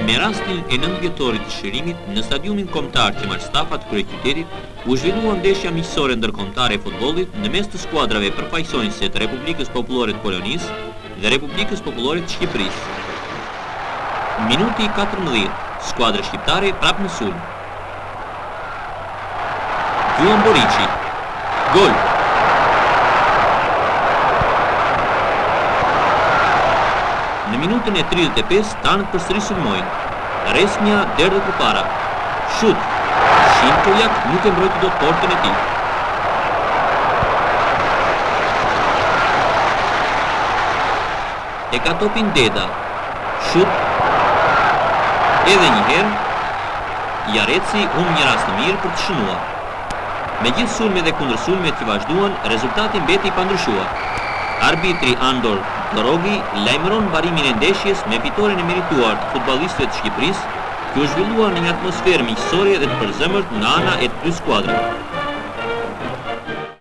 Me rastin e nëntëvjetorit të çlirimit, në stadiumin kombëtar Qemal Stafa të kryeqytetit, u zhvillua ndeshja miqësore ndërkombëtare e futbollit në mes të skuadrave përfaqësuese të Republikës Popullore të Polonisë dhe Republikës Popullore të Shqipërisë. Minuti i 14, skuadra shqiptare prapë në sulm. Gjuan Boriçi. Gol! Në minutën e 35, tanët përsëri sulmojnë. Resmja derdhet përpara. Shut! Shimkojak nuk e mbrojti dot portën e tij. E ka topin Deda. Shut. Edhe një herë, Jareci humb një rast të mirë për të shënuar. Me gjithë sulmet dhe kundërsulmet që vazhduan, rezultati mbeti i pandryshuar. Arbitri Andor Dorogi lajmëron mbarimin e ndeshjes me fitoren e merituar të futbollistëve të Shqipërisë, që u zhvillua në një atmosferë miqësore dhe të përzemërt nga ana e të dy skuadrave.